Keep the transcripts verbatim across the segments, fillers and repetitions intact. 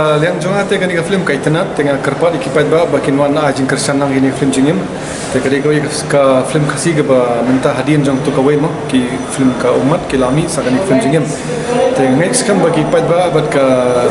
Liang jong nga te kane ka film ka itynnad, te nga kyrpad ïa ki paidbah ba kin wan ai jingkyrshan lang ïa kane ka film jingim. Te ka dei kawei ka film Khasi kaba mynta hadien jong tu kawei mo, ki film ka ummat ki la mih sa kane ka film jingim. Te nga ngeit skhem ba ki paidbah bad ka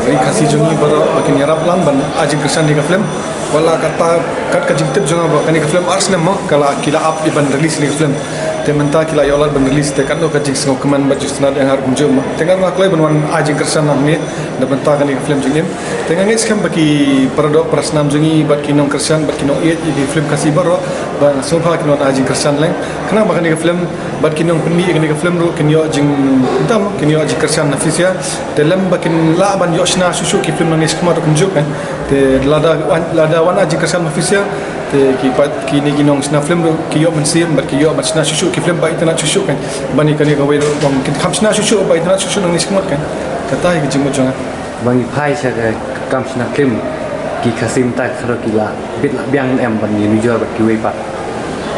ri Khasi jong ngi baroh ba kin ïarap lang ban ai jingkyrshan ïa ka film. Wat la katta kat ka jingtip jong nga ba kane ka film ar snem mo, ka la ki la ap ïa ban release ïa ka film. Te mynta ki la ïoh lad ban release te katno ka jingsngewkmen bad jingsngewtynnad ïa nga ruh kumjuh mo. Te nga ruh nga kloi ban wan ai jingkyrshan lang ne na bynta kane ka film jingim. Te nga ngeit skhem ba ki para doh para snam jong ngi bad ki nongkyrshan bad ki nongïeit ïa ki film Khasi baroh ba sngewbha kin wan ai jingkyrshan lang. Khnang ba kane ka film bad ki nongpynmih ïa kane ka film ruh kin ïoh jingdam, kin ïoh jingkyrshan na phi sha. Te lem ba kin lah ban ïoh shna shuh shuh ki film nangne shakhmat ruh kumjuh kan. Te lada wan, lada wan ai jingkyrshan na phi sha. Te ki pat kine ki nongshna film ruh ki ïoh mynsiem bad ki ïoh ban shna shuh shuh ki film ba itynnad shuh shuh kan. Ban ïa kane kawei ruh long kin kham shna shuh shuh ba itynnad shuh shuh nangne shakhmat kan. Kata hi ka jingmut jong nga. Ba ngi phai sha ka kam shna film, ki Khasi mynta ka khatar ki la bit la biang em ban ïanujor bad kiwei pat?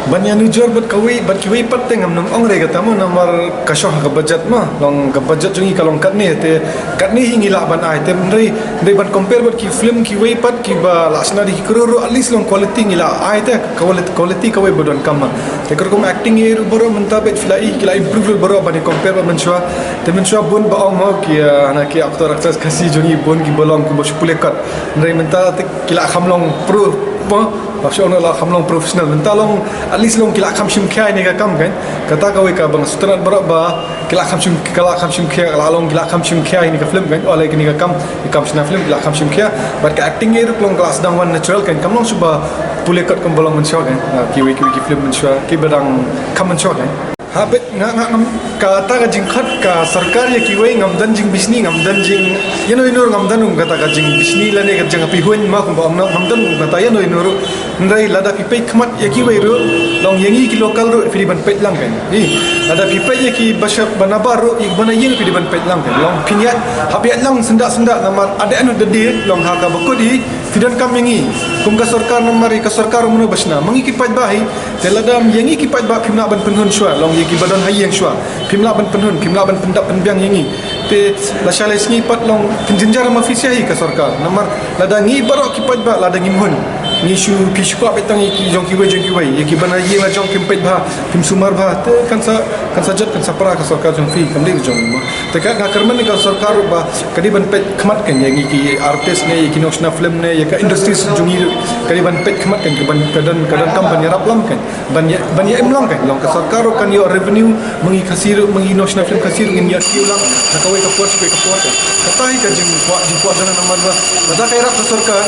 Ban ïanujor bad kawei, bad kiwei pat te ngam nang ong re kata mo, namar ka shoh ka budget mo, long ka budget jong ngi ka long katne, te katne hi ngi lah ban ai, te hynrei, hynrei ban compare bad ki film kiwei pat kiba la shna da ki crore ruh, at least long quality ngi la ai te, quality, quality kawei ba donkam mo. Te ka rukom acting ïa ruh baroh mynta bad phi la i ki la improve ruh baroh ban ïa compare bad mynshuwa. Te mynshuwa bun ba ong mo ki, ah, na ki actor actress Khasi jong ngi bun kiba long kiba shu pule kot. Hynrei mynta te ki la kham long pro mo, ba shu ong la kham long professional. Mynta long at least long ki la kham shim khia ïa kane ka kam kan. Kata kawei kaba nga sngewtynnad baroh ba ki la kham shim, ki la kham shim khia, la long ki la kham shim khia ïa kane ka film kan. Olei kane ka kam, ka kam shna film ki la kham shim khia. Bad ka acting ïa ruh long ka la sdang wan natural kan. Kam long shuh ba pule kot kumba long mynshuwa kan. Ah, kiwei kiwei ki film mynshuwa kiba dang kham mynshuwa kan. Haba nga, nga, ngam, kata ka jingkhot ka sorkar ïa kiwei ngam don jingbishni, ngam don jing, ïa no ïa no ngam don kum kata ka jingbishni lane ka jinghapoh hun mo kumba ong no, ngam don kum kata ïa no ïa no ruh. Hynrei lada phi peit khmat ïa kiwei ruh, long ïa ngi ki local ruh phi dei ban peit lang kan. Hi, lada phi peit ïa ki ba shap ba nabar ruh, ïa ki ba na ïing phi dei ban peit lang kan. Long phin ïaid, hap ïaid lang syndah syndah namar at the end of the day, long ha kaba kut hi, phi donkam ïa ngi kum ka sorkar namar ïa ka sorkar ruh mano ba shna, ma ngi ki paidbah hi. Te lada ïa ngi ki paidbah phim lah ban pynhun shuwa, long ïa ki ba don ha ïing shuwa phim lah ban pynhun, phim lah ban pyndap pynbiang ïa ngi. Te lashai lashisngi pat long pynjynjar ma phi sha hi ka sorkar. Namar lada ngi baroh ki paidbah lada ngim hun, ngi shu, phi shu kwah beit tang ïa ki jong kiwei jong kiwei, ïa ki ba na ïing la jong phim peit bha, phim sumar bha. Te kan sa, kan sa jot, kan sa pra ka sorkar jong phi, kam dei ka jong ngi mo. Te ka, nga kyrmen ïa ka sorkar ruh ba ka dei ban peit khmat kan ïa ngi ki artist ne, ïa ki nongshna film ne, ïa ka industry jong ngi ruh ka dei ban peit khmat kan, ka ban, ka don, ka donkam ban ïarap lang kan. Ban ïa, ban ïa im lang kan. Long ka sorkar ruh kan ïoh revenue, ma ngi Khasi ruh, ma ngi nongshna film Khasi ruh ngin ïoh kiew lang na kawei ka por sha kawei ka por kan. Kata hi ka jingkwah, jingkwah jong nga namar ba lada ka ïarap ka sorkar,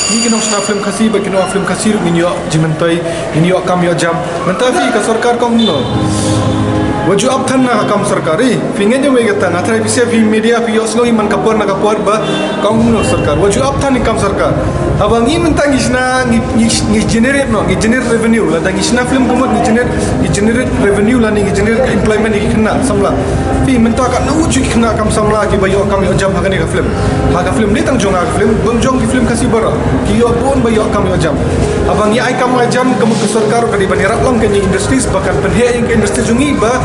ngi ki nongshna film Khasi bad ki nong film Khasi ruh ngin ïoh jingmyntoi, ngin ïoh kam ïoh jam. Mynta phi ka sorkar ka ong kumno? Wat ju ap than na ka kam sorkar. Phi ngeit ïa me kata, nga tharai phi sha phi media phi ïohsngew hi man ka por na ka por ba ka ong kumno sorkar. Wat ju ap than ïa ka kam sorkar. Haba ngi mynta ngi shna, ngi, ngi, ngi generate noh, ngi generate revenue. Lada ngi shna film ka mut ngi generate, ngi generate revenue lane ngi generate ka employment ïa ki khynnah samla. Phi mynta katno ju ki khynnah kam samla kiba ïoh kam ïoh jam ha kane ka film. Ha ka film dei tang jong nga ka film, bun jong ki film Khasi baroh ki ïoh bun ba ïoh kam ïoh jam. Haba ngi ai kam ai jam ka mut ka sorkar ka dei ban ïarap lang ka ngi industries ba kan pynheh ïa ka industry jong ngi ba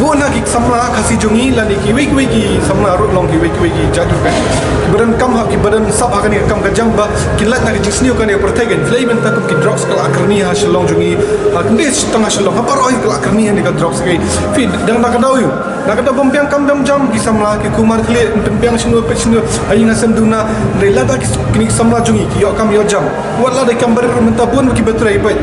bun ha ki samla Khasi jong ngi lane kiwei kiwei ki samla ruh long kiwei kiwei ki jait ruh kan. Kiba donkam ha, kiba don sap ha kane ka kam ka jam ba kin lait na ka jingsniew kane ka pyrthei kan. Phi la i mynta kum ki drugs ka la kyrni ha Shillong jong ngi. Ha kane tang ha Shillong ha baroh hi ka la kyrni ha ne ka drugs ka. Phi dang na ka daw ïa u. Na ka daw bym biang kam bym jam ki samla ki kumar khlieh, bym biang shano peit shano ha ïing ha sem duna. Hynrei lada ki, kine ki samla jong ngi ki ïoh kam ïoh jam. Wat lada kam barit ruh mynta bun kiba trei peit.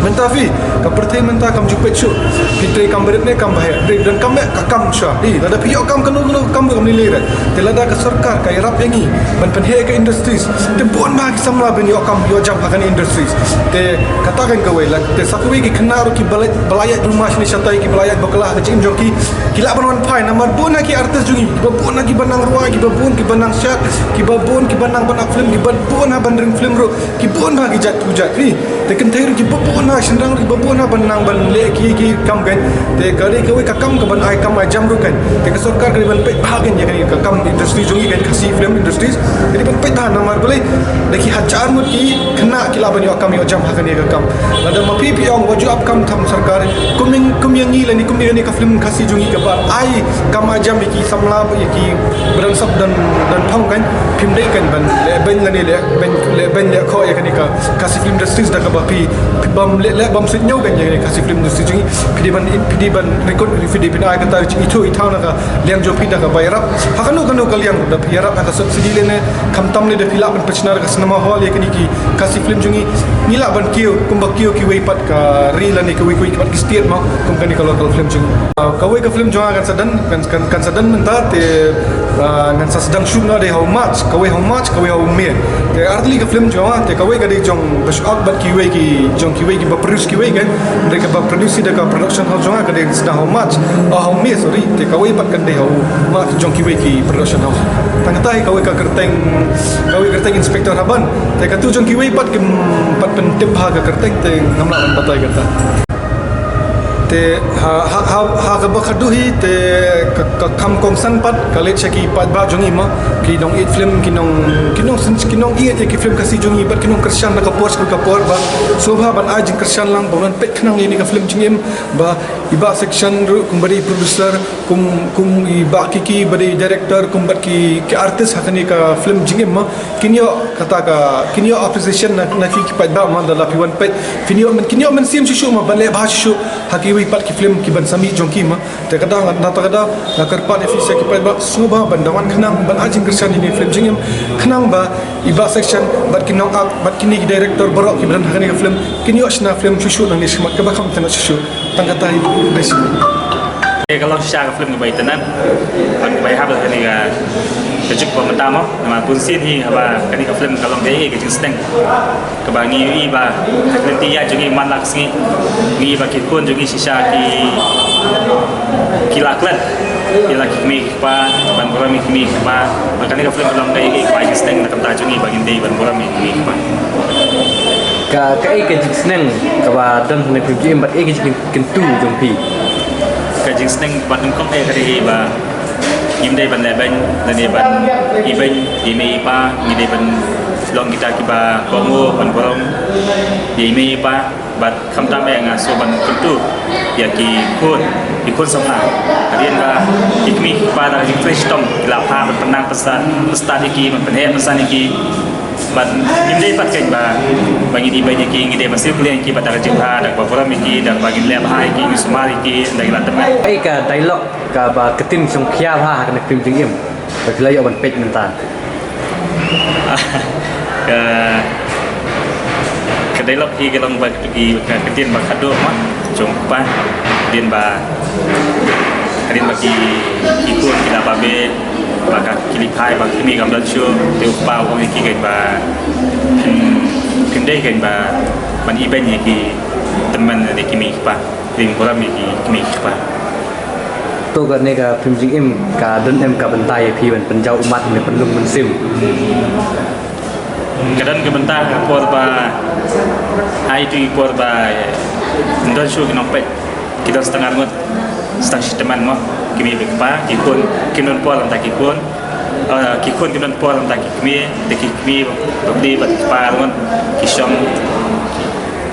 Mynta phi, ka pyrthei mynta kam ju peit shuh. Phi trei kam barit ne kam baheh. Hynrei don kam eh ka kam shuwa. Hi, lada phi ïoh kam kano kano kam ruh kam lei lei re. Te lada ka sorkar ka ïarap ïa ngi ban pynheh ka industries. Te bun bha ki samla ban ïoh kam ïoh jam ha kane industries. Te kata kan kawei la, te sa kawei ki khynnah ruh kiba la, ba la ïaid rumah shane shatai, kiba la ïaid bakla ha ka jingim jong ki, ki lah ban wan phai namar bun ha ki artist jong ngi, kiba bun ha kiba nang rwai, kiba bun kiba nang shad, kiba bun kiba nang ban act film, kiba bun ha ban ring film ruh, ki bun ha ki jait tu jait. Hi, te kynthei ruh kiba bun ha, shynrang ruh kiba bun ha ban nang ban leh ki, ki kam kan. Te ka dei kawei ka kam ka ban ai kam ai jam ruh kan. Te ka sorkar ka dei ban peit bha kan ïa kane ka kam industry jong ngi kan, Khasi film industries. Ka dei ban peit bha namar balei da ki hajar ngut ki khynnah ki lah ban ïoh kam ïoh jam ha kane ka kam. Lada ma phi phi ong wat ju ap kam tham sorkar, kum ïa, kum ïa ngi Lane kum ïa kane ka film Khasi jong ngi kaba ai kam ai jam ïa ki samla, ïa ki ba don sop don, don phong kan, phim dei kan ban leh beiñ lane leh beiñ, leh beiñ leh khoh ïa kane ka Khasi film industries da kaba phi, phi bam leh, leh bam sngewthuh kan ïa kane ka Khasi film industries jong ngi. Phi dei ban, phi dei ban record, phi dei ban ai kata ka jingithuh ithaw na ka liang jong phi da kaba ïarap ha kano kano ka liang, da phi ïarap ha ka subsidy lane khamtam ne da phi lah ban pynshna da ka cinema hall ïa kine ki Khasi film jong ngi. Ngi lah ban kiew kumba kiew kiwei pat ka ri lane kiwei kiwei pat ki state mo, kum kane ka local film jong ngi. Ah, kawei ka film jong nga kan sa don, kan, kan, kan sa don mynta te, ah, ngan sa sdang shoot noh dei ha u March, kawei ha u March, kawei ha u May. Te artylli ka film jong nga, te kawei ka dei jong ba shoot bad kiwei ki, jong kiwei kiba produce kiwei kan. Dei kaba produce da ka production house jong nga ka dei sdang ha u March, ah, ha u May, sorry. Te kawei pat kan dei ha u March jong kiwei ki production house. Tang kata hi kawei ka kyrteng, kawei kyrteng Inspector Haban. Te katu jong kiwei pat kim pat pyntip ha ka kyrteng te ngam lah ban batai kata. Te ha, ha, ha, ha kaba khadduh hi te ka, ka kham kongsan pat ka leit sha ki paidbah jong ngi mo. Ki nong ïeit film, ki nong, ki nong syn-, ki nong ïeit ïa ki film Khasi jong ngi bad ki nong kyrshan na ka por sha ka por ba sngewbha ban ai jingkyrshan lang ba ngan peit khnang ïa kane ka film jingim ba i Bah Section ruh kumba dei producer, kum, kum i Bah Kiki ba dei director, kum bad ki, ki artist ha kane ka film jingim mo. Kin ïoh kata ka, kin ïoh appreciation na, na ki, ki paidbah mo, da la phi wan peit. Phin ïoh myn, kin ïoh mynsiem shuh shuh mo ban leh bha shuh shuh ha kiwei pat ki film kiban sa mih jong ki mo. Te kata nga, na kata kata nga kyrpad ïa phi sha ki paidbah sngewbha ban da wan khnang ban ai jingkyrshan ïa kane ka film jingim, khnang ba i Bah Section bad ki nong act bad kine ki director baroh kiba don ha kane ka film kin ïoh shna film shuh shuh nangne shakhmat kaba kham itynnad shuh shuh. Tang kata hi, best. Ka long shisha ka film kaba itynnad bad kaba ïahap ha kane ka, ka juk ba mynta mo. Namar bunsien hi haba kane ka film ka long kaei ka jingsneng kaba ngi ïohi ba ha ka lynti ïaid jong ngi man la ka sngi ngi ïohi ba ki khun jong ngi shisha ki, ki la klet ïa la ki kmie ki kpa, ban burom ïa ki kmie ki kpa. Bad kane ka film ka long kaei kaei kaba jingsneng na ka bynta jong ngi ba ngin dei ban burom ïa ki kmie ki kpa. Ka, kaei ka jingsneng kaba don ha kane ka film jingim bad kaei ka jingkyntu jong phi? Ka jingsneng bad nyngkong eh ka dei ba ngim dei ban leh beiñ lane ban ibeiñ ïa i mei i pa, ngi dei ban long kita kiba kohnguh ban burom ïa i mei i pa. Bad khamtam eh nga sngewbha ban kyntu ïa ki khun, ki khun samla. Hadien ba ki kmie ki kpa da ka jingtrei shitom ki la phah ban pynnang pynsan, pynstad ïa ki, ban pynheh pynsan ïa ki. Bad ngim dei pat kein ba, ba ngin ibeiñ ïa ki, ngi dei ban siew kylliang ïa ki bad da ka jingbha, da kaba burom ïa ki, da kaba ngin leh bha ïa ki, ngin sumar ïa ki ynda ki la tymmen. Kaei ka dialogue kaba ktien shongkhia bha ha kane ka film jingim ba phi la ïoh ban peit mynta? Ka, ka dialogue hi ka long ba ki, ka ktien ba khadduh ma jong u kpa. Hadien ba, hadien ba ki, ki khun ki la babe, ba ka, ki leit phai, ba ka kmie kam don shuh, te u kpa u ong ïa ki kein ba, hmm, kim dei kein ba ban ibeiñ ïa ki tymmen ïa ki kmie ki kpa. Ring burom ïa ki kmie ki kpa. To kane ka film jingim ka don em ka bynta ïa phi ban pynjaw ummat ne pynlong mynsiem? Ka don ka bynta ka por ba, ha itu i por ba, eh, ym don shuh ki nongpeit, ki don tang arngut, tang shi tymmen mo, ki kmie ki kpa, ki khun kim don por, tang ki khun, eh, ki khun kim don por, tang ki kmie, te ki kmie ba plie bad ki kpa arngut ki shong,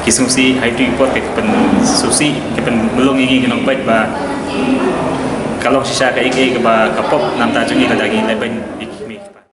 ki sngewsih, ha itu i por ki pynsngewsih, ki pynlong ïa ngi ki nongpeit ba ka long shisha kaei kaei kaba ka pop na ka bynta jong ngi lada ngi leh beiñ.